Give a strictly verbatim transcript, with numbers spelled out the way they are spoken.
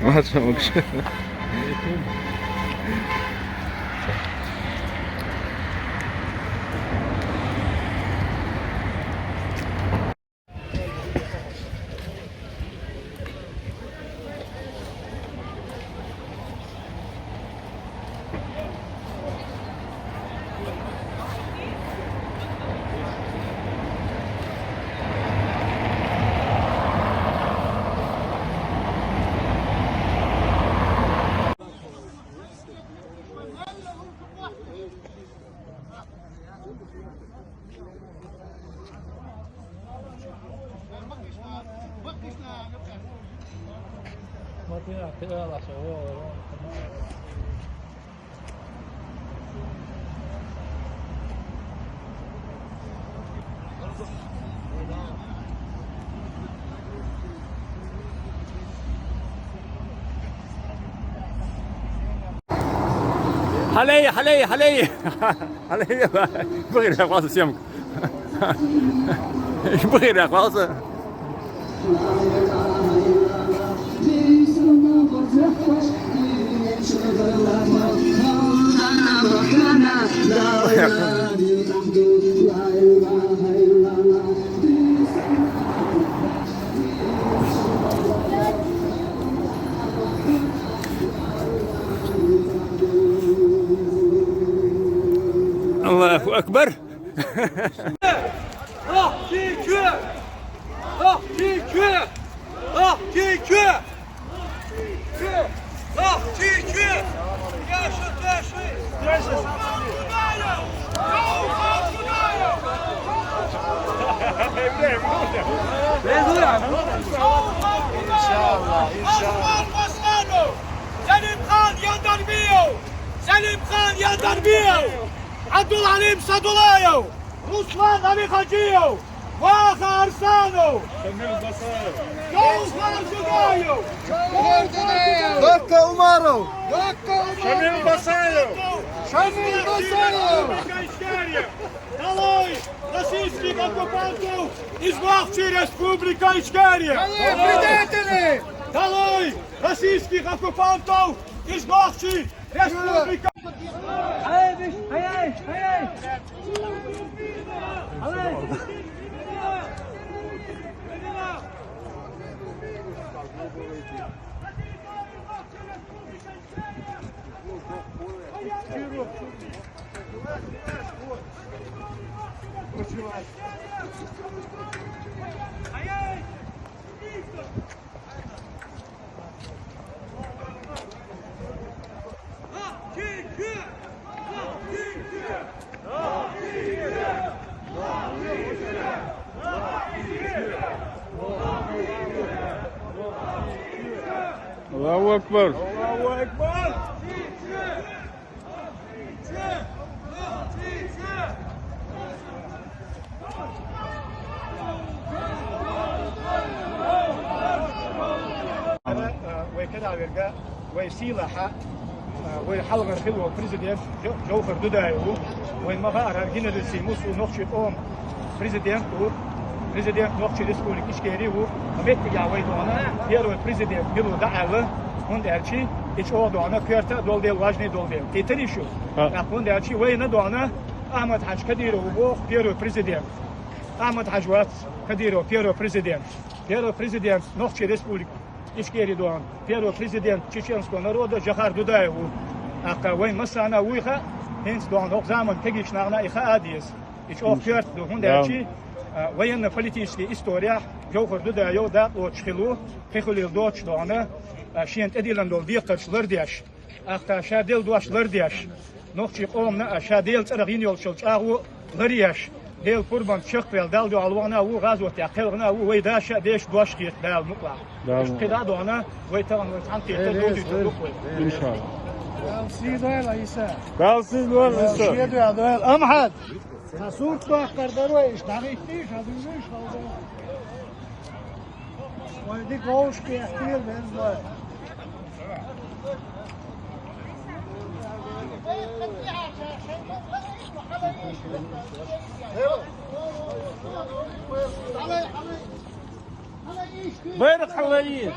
Мача могуш. Хьалей, хьалей, хьалей! Хьалей, бахир, хваса съемка. Бахир, хваса. Аллаху акбар. Rahçı kü! Rahçı kü! Rahçı kü! Yaşa, yaşa! İnşallah, inşallah. Aslan Başkanov, Selim Xan Yandarbiyev, Selim Xan Yandarbiyev, Abdulhalim Sadulayev, Ruslan Alixaciyev, Vaha Arsanov, Şamil Basayev, Gavhar Dudayev, Gavhar Dudayev, Dakka Umarov, Dakka Umarov, Şamil Basayev, Şamil Basayev. Долой российских оккупантов из Бахчи Республика Ичкерия! Долой предателей! Долой российских оккупантов из Бахчи Республика! Аллаху акбар. Аллаху акбар. Вай кадавирга, вай сийлахьа, вай хьалгӀар хилла президент Жо-, Жовхар Дудаев ву. Вай ма хаара, генералиссимус ву, нохчий къоман президент ву, президент Нохчий Республика Ичкери ву. Меттигехь вай дона первый президент мила ву дӀа аьлла, хӀунда аьлча и чӀогӀа дона коьрта а долу дела, важный долу дела. Кхийтарий шу? ХӀаъ. ТӀаккха хӀунда аьлча вайна дона Ахьмад-Хьаьжа Кадыров ву боху первый президент. Ахьмад-Хьаьжа вац Кадыров первый президент. Первый президент Нохчий Республика Ичкери дона. Первый президент чеченского народа Жохар Дудаев ву. ТӀаккха вайн массарна а вуй хаьа, хӀинца дона хӀокху заманан кегийчу нахана и хаа а деза. И чӀогӀа коьрта ду, хӀунда аьлча, а, военно-политический историяхь Жовхар Дудаев дакъа лоцуш хилла ву, кхин хуьлийла доцуш дона, а, шена тӀедиллина долу декхарш лардеш, тӀаккха ша делла дош лардеш, нохчий къомана а ша Делан цӀарах йина йолчул чӀагӀо ларъеш, Делан пурбанца чекхвелла, Далла дуьхьал вахана а ву, гӀазотехь кхелхина а ву, вай дашша а, дешша дош хета Дала мукъалахь. Дала мукъалахь. Иштта кхидӀа а дона, вай тахана вайн цхьаьнакхетар довзуьйтур ду вай. Иншалла. Дала сий дойла, Ӏийса. Дала сий дойла, Ӏийса. Шен дуьхьа дойла. Амхьад! Сан сурт доккхур дара вай, иштта дӀахӀиттийша, хьан дуьйна халда. Вай дика вовшахкхетийла, веза вай. Байракх хьалайийла.